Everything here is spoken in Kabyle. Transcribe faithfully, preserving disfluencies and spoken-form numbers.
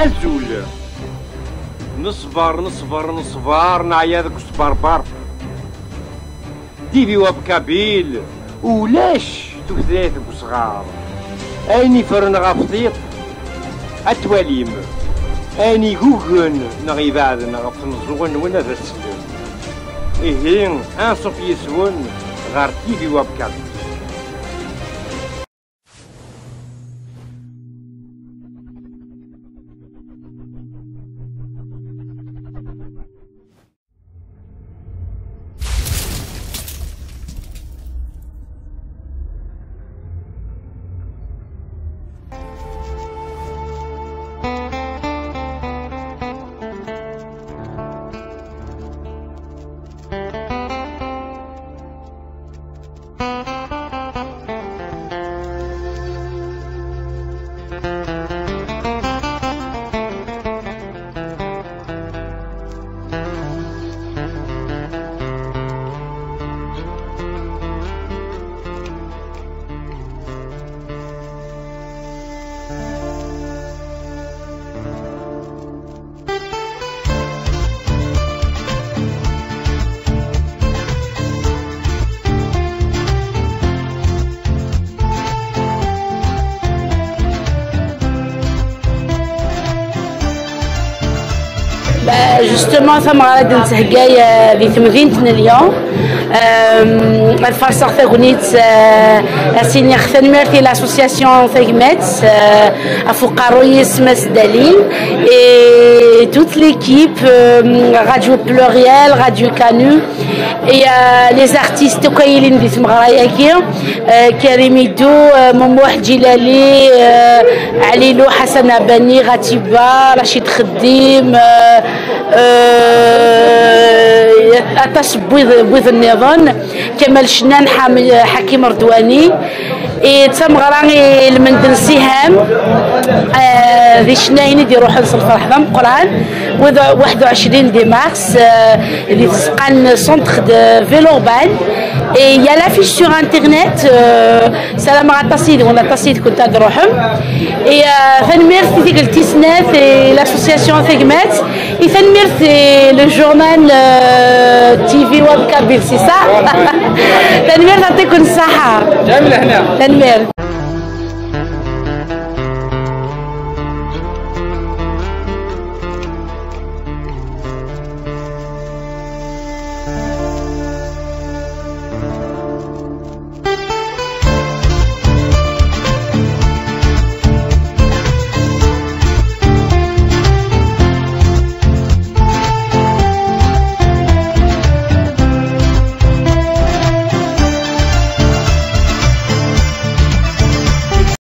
Azul. Neṣber, neṣber, neṣber, neɛya deg usberber. T V Web Kabyle, ulac tutlayt deg usɣar. Ayen iffren ɣef tiṭ, ad twalim. Ayen igugen neɣ ibeɛden ɣef tmeẓẓuɣin-nwen, ad as-tellem. Ihi, anṣuf yis-wen ɣer T V Web Kabyle. Justement, tameɣra i d-netthegga, euh, di temdint n Lyon. Euh, ad farseɣ tagnit, euh, ad s-iniɣ tanemmirt i l'association Tagmat, euh, ɣef uqerruy-is Mass Dalil, et toute l'équipe, euh, Radio Pluriel, Radio Canu, et, euh, les artistes akk ay yellan di tmeɣra-agi, euh, Karim Idou, euh, Mumuḥ Ǧilali, euh, Ɛlilu, Ḥasan Abani, Ɣatiba, Racid Xeddim, euh, euh, aṭas n wid, wid nniḍen, Kamal Cnan, Ḥam-, Ḥakim Redwani. I d tameɣra i lmend n Siham, euh, di ccnayen i d-iruḥen s lferḥ d ameqqran, wid waḥed u ɛecrin di mars, euh, di tzeqqa n Centre de Villeurbanne. Et il y a l'affiche sur Internet, euh, ssarameɣ aṭas yid-wen, aṭas yid-kent ad d-ruḥem. Et, euh, tanemmirt i Tikkelt tis Snat et l'association Tagmat. Et tanemmirt i le journal, euh, T V Web Kabyle, c'est ça? Tanemmirt, yeɛṭikum ṣṣeḥḥa. Tanemmirt.